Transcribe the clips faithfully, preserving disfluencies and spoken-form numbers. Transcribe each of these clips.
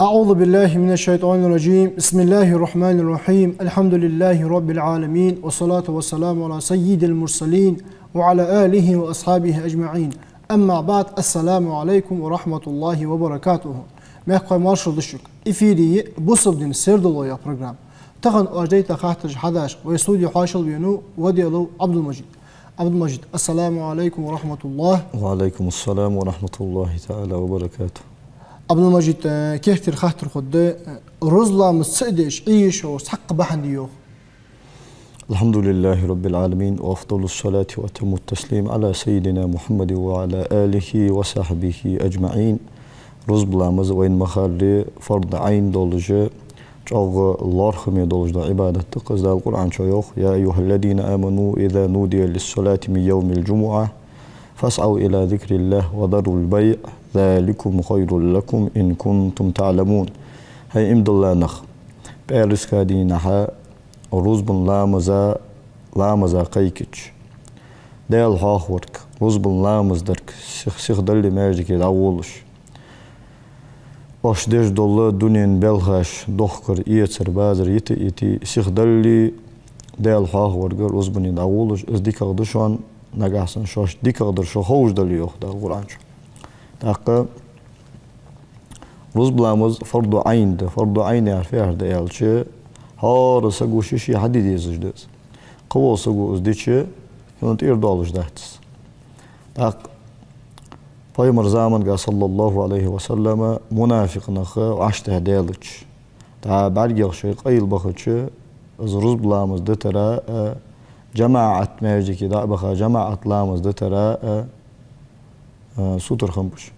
أعوذ بالله من الشيطان الرجيم. بسم الله الرحمن الرحيم. الحمد لله رب العالمين، والصلاة والسلام على سيد المرسلين وعلى آله وأصحابه أجمعين. أما بعد. السلام عليكم ورحمة الله وبركاته. Мехкахой, маршал да шуга. Эфире я «Бусалба дина сердало» яха программа. Тахан оаш дайта хаттараш хьадеш вай студе хьоашалгӀа венав Ваделов Ӏабдул-Мажид. Ӏабдул-Мажид, ассаламу Ӏалайкум ва рахьматуллахӀ. وعليكم السلام ورحمة الله تعالى وبركاته. Ӏабдул-Мажид, э, кехатера хаттар хургда, э, рузба ламаз ца деш Ӏе йиш йолаш цхьаккха бахьан дий йоах? الحمد لله رب العالمين، وأفضل الصلاة وأتم التسليم على سيدنا محمد وعلى آله وصحبه أجمعين. Рузба ламаз вайна ма харра фарз Ӏайн долаш, чӀоагӀа лоархӀаме долаш дола Ӏибадат да-кх из. Дала Къуръан чу йоах: يا أيها الذين آمنوا إذا نودي للصلاة من يوم الجمعة فاسعوا إلى ذكر الله وذروا البيع ذلكم خير لكم إن كنتم تعلمون. ХӀай иман дилла нах, пӀаьраска дийнахьа рузбан ламаза, ламаза кхайкача, Даьла хьоахаварга, рузбан ламаз дарга, сих-, сихдалле маьждиге дӀаволаш, оаш деш дола дунен белхаш, дохкар, эцар, базар йита а йите, сихдалле Даьла хьоахаварга рузбане дӀаволаш, из дикагӀа да шоана, нагахьа санна шоашта дикагӀа дар шо ховш дале, йоах Дала Къуръан чу. ТӀаккха рузба ламаз фарз Ӏайн да. Фарз Ӏайн яхар фу яхар да аьлча, хӀара саго ший-ший хьаде дезаш да из. Кхывола саго из дича, цунна тӀера доалаш дац из. ТӀаккха Пайхамара заманга, صلى الله عليه وسلم, мунафикъ нах вӀаштӀехьа даьлча, дӀа бӀаргех шоай къайла бахача, из рузба ламаз дитара а, жамаӀат маьждиге дӀа а баха, жамаӀат ламаз дитара а, а, сутара хиннаб уж.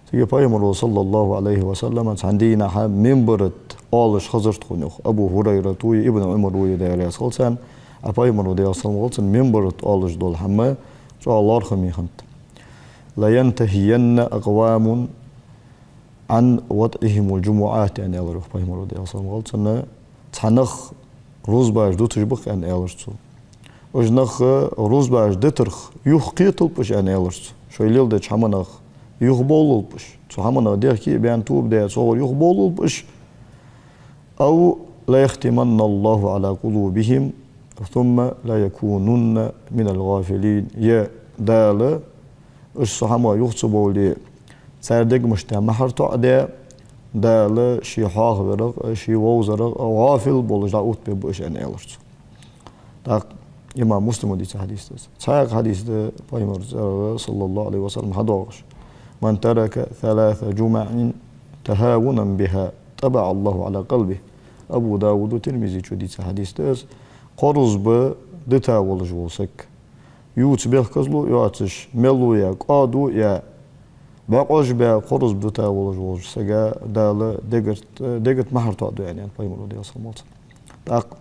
Цига Пайхамаро, صلى الله عليه وسلم, цхьан дийнахьа минбара тӀа оалаш хезар тхона, йоах, Абу ХӀурайрата а, Ибн Ӏумара а, Даьла раьза хилва царна, а Пайхамаро, Даьла салам хилда цунна, минбара тӀа оалаш дола хӀама чӀоагӀа лоархӀаме хиннад. لينتهين أقوام عن وضعهم الجمعات, аьнна, аьлар, йоах, Пайхамаро, Даьла салам хилда цунна, цхьа нах рузбаш дуташ ба-кх, аьнна, аьлар цо. Уж нах рузбаш дитарах юхакхеталба уж, аьнна, аьлар цо. Шоаш леладеча хӀаманах юхабовлалба уж. Цу хӀаманах дехке а баьнна, тоба даь, цох юхабовлалба уж. أو ليختمن الله على قلوبهم ثم ليكونن من الغافلين. Е Дала уж цу хӀамах юха ца бовле, цар дегамашта мухӀар тоӀадаь, Дала ший хьоахаварах а, ший вовзарах а гӀафил болаш дӀаоттабергба уж, аьнна, аьлар цо. ТӀаккха имам Муслима дийца хьадис да из. Цхьаькха хьадис да Пайхамара цӀерагӀа, صلى الله عليه وسلم, хьадоагӀаш: من ترك ثلاث جمع تهاونا بها طبع الله على قلبه. Абу Дауда, Тирмизечо дийца хьадис да из. Кхо рузба дита волаш вола саг, ювца бехказло йоацаш, мело а яь, кӀаьдо а яь, бокъонаш баь, кхо рузба дита волаш волча сага Дала дегарт-, дега тӀа мухӀар тоӀаду, аьннад Пайхамаро, Даьла салам хилда цунна. ТӀаккха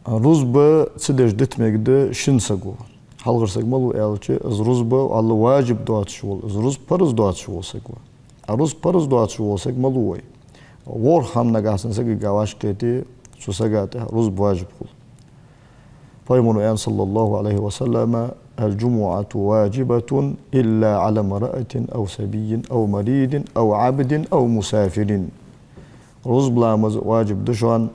рузба ца деш дита мегаргда шин саго. Хьалхара саг малув аьлча, из рузба, валлахӀи, важиб доацаш вола, из рузба парз доацаш вола саг ва. А рузба парз доацаш вола саг малув вай? ВорхӀ хӀама нагахьа санна сагага вӀашагӀкхете, цу сага тӀа рузба важиб хул. Пайхамаро аьннад, صلى الله عليه وسلم: الجمعة واجبة إلا على امرأة أو صبي أو مريض أو عبد أو مسافر. Рузба ламаз важиб да шоана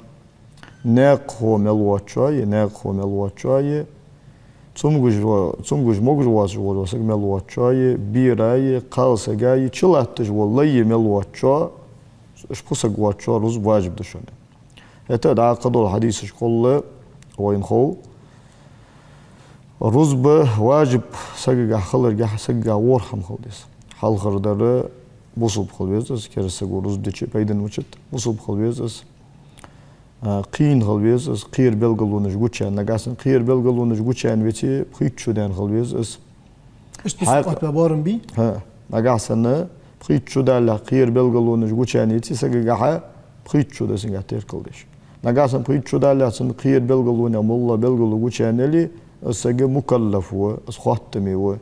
наькъахо мел воацачоа, наькъахо мел воацачоа, цамогаш во-, цамогаш, могаш воацаш вола саг мел воацачоа, бера, кхалсага, чулатташ вола лай мел воацачоа, уж пхи саг воацачоа рузба важиб да шоана. ХӀаьта а дӀа кхыдола хьадисашкахула вайна хов, рузба важиб сагагахьа хиларгахьа сагагахьа ворхӀ хӀама хила деза. Хьалхардар, бусалба хила веза из, кераста саго рузба дича пайдана мичад, бусалба хила веза из. А, кхийна хила веза из, кхера белгалонаш гучаяьнна. Нагахьа санна кхера белгалонаш гучаяьнна веце, пхийтта шу даьнна хила веза из. Иштта хьакъ-, къахьпа барам бий? ХӀа. Нагахьа санна пхийтта шу даллалехь кхера белгалонаш гучаяьнна еце сагагахьа, пхийтта шу да цунгахьа теркалдеш. Нагахьа санна пхийтта шу даллалехь цун кхера белгалонех моллагӀа белгало гучаяьнна яле, из саг мукаллаф ва, из хоаттаме ва.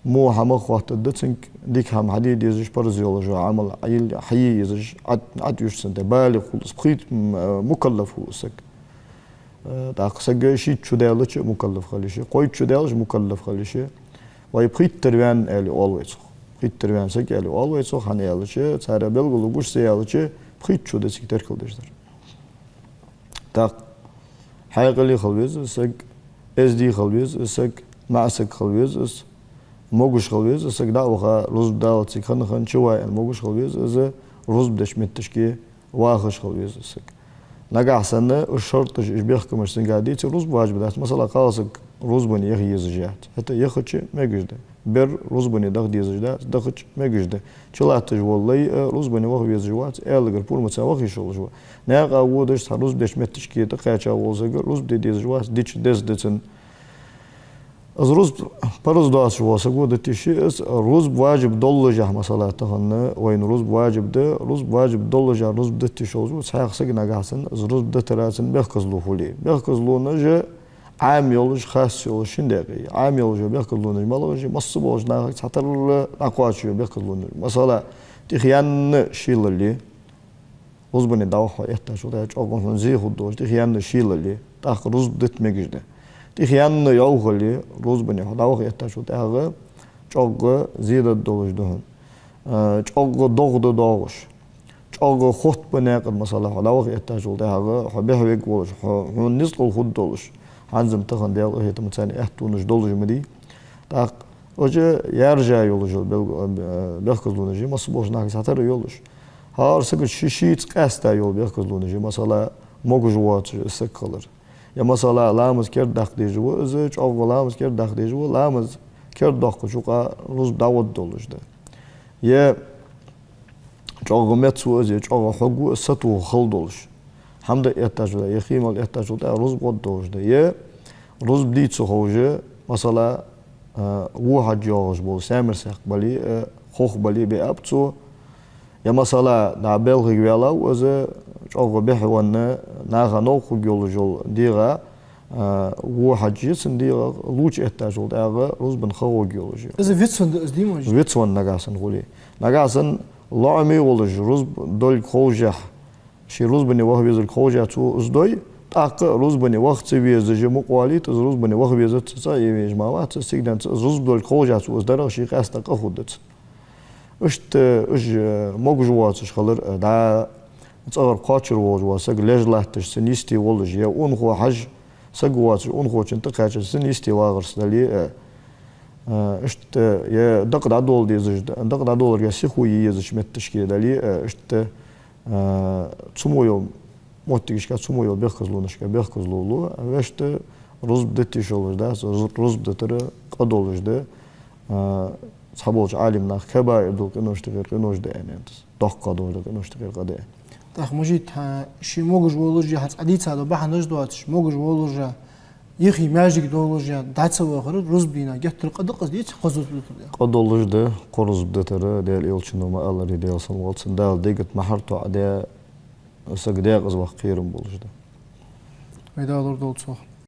Во хӀамах хоаттаргда цунга, дика хӀама хьаде дезаш, парз йолаш йола Ӏамал хьае-, хьае езаш, Ӏад-, Ӏад уж цунна тӀа, балигӀ хул из, пхийтта, м, э, мукаллаф хул из саг. Э, тӀаккха саг шийтта шу даьлча мукаллаф хила йиш я, кхойтта шу даьлча мукаллаф хила йиш я. Вай пхийттара ваьнна аьле оал вай цох. Иттара ваьнна саг аьле оал вай цох, хӀана аьлча, цар белгало гуш ца яьлча, пхийтта шу да цига теркалдеш дар. ТӀаккха хьаькъале хила веза из саг, эздий хила веза из саг, маӀа саг хила веза из, могаш хила веза из саг, дӀа а ваха, рузба далац цига хана-хана чу ва аьнна могаш хила веза из, рузба деча метташка вахаш хила веза из саг. Нагахьа санна уж шарташ, уж бехкамаш цунга дийцача, рузба важиб дац. Масала, кхалсаг рузбане яха езаш яц. ХӀаьта яхача мегаш да. Бер рузбане даха дезаш дац, дахача мегаш да. Чулатташ вола лай а рузбане ваха везаш вац, аьлагара пурам ца ваха йиш йолаш ва. Наькъа водаш, цхьа рузба деча метташка тӀакхаьча вола саг рузба де дезаш вац, дича деза да цунна. Из рузба параз доацаш вола саго дита йиш я из, рузба важиб доллашехь, масала, тахан вайна рузба важиб да, рузба важиб доллашехь рузба дита йиш йолаш ва цхьаькха саг. Нагахьа санна из рузба дитар цунна бехказло хуле. Бехказлонаш Ӏам йолаш, хас йолаш шин даькъе я. Ӏам йолаш йола бехказлонаш малагӀаш я? Масса болча нахага цхьатарра дӀакхоачаш йола бехказлонаш. Масала, тӀехъяьнна шийлале, рузбане дӀаваха хьо эттачул тӀехьагӀа чӀоагӀа хьона зе хургдолаш тӀехъяьнна шийлале, тӀаккха рузба дита мегаш да. ТӀехъяьнна йӀовхале, рузбане хьо дӀаваха эттачул тӀехьагӀа чӀоагӀа зе даргдолаш да хьона. А, чӀоагӀа догӀа да доагӀаш. ЧӀоагӀа хотта ба наькъан, масала, хьо дӀаваха эттачул тӀехьагӀа хьо бӀехвергволаш, хьо, хьона ницкъала хургдолаш. ХӀанз-м тахан Даьла къахетамца цхьана аьттонаш долаш ма дий. ТӀаккха уж яьржа йолаш йола белг-, а, бехказлонаш я, масса болча нахага цхьатарра йолаш. ХӀара сага ши-шийца къаьста йола бехказлонаш я, масала, могаш воацаш из саг хилар. Е, масала, ламаз керда даккха дезаш ва из, чӀоагӀа ламаз керда даккха дезаш ва, ламаз керда доаккхача юкъа рузба дӀаоттадолаш да. Е чӀоагӀа меца ва из, е чӀоагӀа хьог ва из, сатоха хала долаш. ХӀама даа эттачул тӀехьагӀа, е хий мала эттачул тӀехьагӀа рузба оттадолаш да. Е рузба де ца ховш, масала, а, во хьаж йоагӀаш бола, саьмар-саькх бале а, хох бале а, биаб цо. Е, масала, дӀа балхага ваьлав из, чӀоагӀа бӀехвенна, наха новкъа хургйолаш йола дегӀа, а, во хьаж я цун дегӀах, лувча эттачул тӀехьагӀа рузбан ха гӀоргйолаш я. Из вицвенна да из, дий, ма? Вицвенна нагахьа санна хуле. Нагахьа санна лоӀаме волаш, рузба долга ховшшехь, ше рузбане ваха везалга ховшшехь цо из дой, тӀаккха рузбане ваха ца везаш мукъа валийта, из рузбане ваха везац, цӀа а везаш ма вац из, цига денз из рузба долга ховшшехь цо из дарах ше къаьста къа хургда цунна. Иштта уж, э, могаш воацаш хилар, э, дӀа цӀагӀара кхоачара волаш вола саг леш латташ цунна йисте волаш, е унахо хьажа саг воацаш, унахочунна тӀакхаьчача цунна йисте вагӀарца дале а, э, иштта, е дакъа дӀадола дезаш, дакъа дӀадоларга сихо е езача метташка дале а, иштта, э, цу мо йола моттигашка, цу мо йола бехказлонашка бехказло лу, вешта рузба дита йиш йолаш дац, руз-, рузба дитар къа долаш да, а, цхьаболча Ӏалимнаха кабаир дола къинош тӀехьара къинош да аьнна да из, доккха долаш дола къинош тӀехьара къа да аьнна. ТӀаккха, Мажит, хьа, ше могаш волаш а, хьа цкъа дийца дола бахьанаш доацаш, могаш волаш а, йихи маьждиг долаш а дӀа ца вахар рузба дийнахьа геттара къа да-кх из, деций, кхо рузба дитар? Къа долаш да кхо рузба дитар, Даьла Элчано ма аллара, Даьла салам хилда цунна, Дала дега тӀа мухьар тоӀадаь саг даькъаза ваха кхерам болаш да. Вай Дала лорадолда цох.